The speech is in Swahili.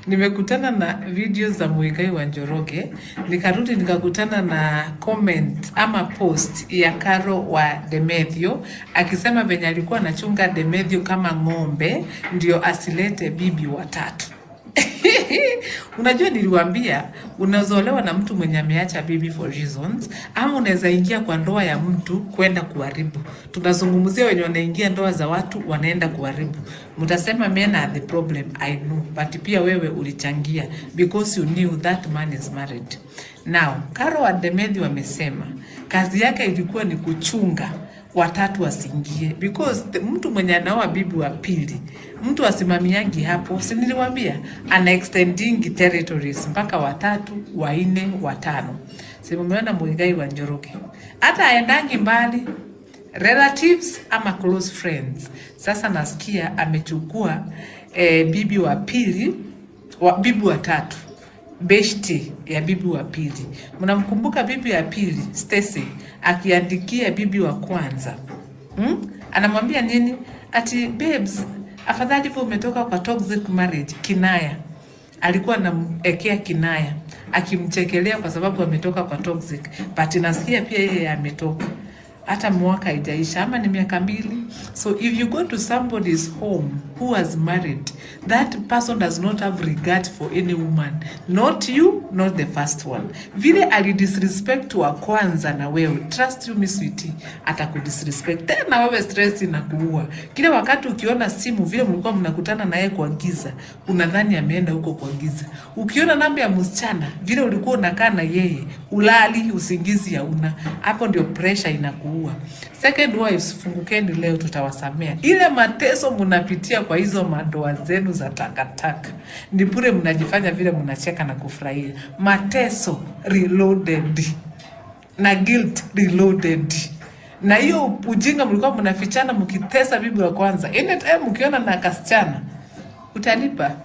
Nimekutana na video za Muigai wa Njoroge, nikarudi nikakutana na comment ama post ya Caro wa Demethio akisema venye alikuwa anachunga Demethio kama ng'ombe ndio asilete bibi watatu. Unajua, niliwaambia unaweza olewa na mtu mwenye ameacha bibi for reasons, ama unaweza ingia kwa ndoa ya mtu kwenda kuharibu. Tunazungumzia wenye wanaingia ndoa za watu wanaenda kuharibu. Mtasema men are the problem, I know, but pia wewe ulichangia because you knew that man is married. Now, Caro wa Demethi wamesema kazi yake ilikuwa ni kuchunga watatu wasiingie because mtu mwenye anaoa bibi wa pili, mtu asimamiangi hapo, si niliwaambia ana extending territories mpaka watatu, wanne, watano. Si mumeona Muigai wa Njoroge hata aendangi mbali, relatives ama close friends. Sasa nasikia amechukua bibi wa pili bibi wa tatu, beshti ya bibi wa pili. Mnamkumbuka bibi ya pili Stacy akiandikia bibi wa kwanza, Anamwambia nini? Ati, "Babes, afadhali hivyo umetoka kwa toxic marriage." Kinaya alikuwa anamekea kinaya akimchekelea kwa sababu ametoka kwa toxic, but nasikia pia yeye ametoka hata mwaka haijaisha ama ni miaka 2. So if you go to somebody's home who has married, that person does not have regard for any woman, not you, not the first one. Vile alidisrespect wa kwanza na wewe, trust you me, sweetie, atakudisrespect tena wewe. Stress inakuua kila wakati. Ukiona simu, vile mlikuwa mnakutana naye kwa giza, unadhani ameenda huko kwa giza. Ukiona namba ya msichana, vile ulikuwa unakaa na yeye, ulali, usingizi hauna. Hapo ndio pressure inakuua. Second wives, fungukeni leo, tutawasamea ile mateso mnapitia kwa hizo mandoa zenu za takataka. Ni bure mnajifanya vile mnacheka na kufurahia. Mateso reloaded na guilt reloaded na hiyo ujinga mlikuwa mnafichana mkitesa bibi wa kwanza. Anytime mkiona na kasichana, utalipa.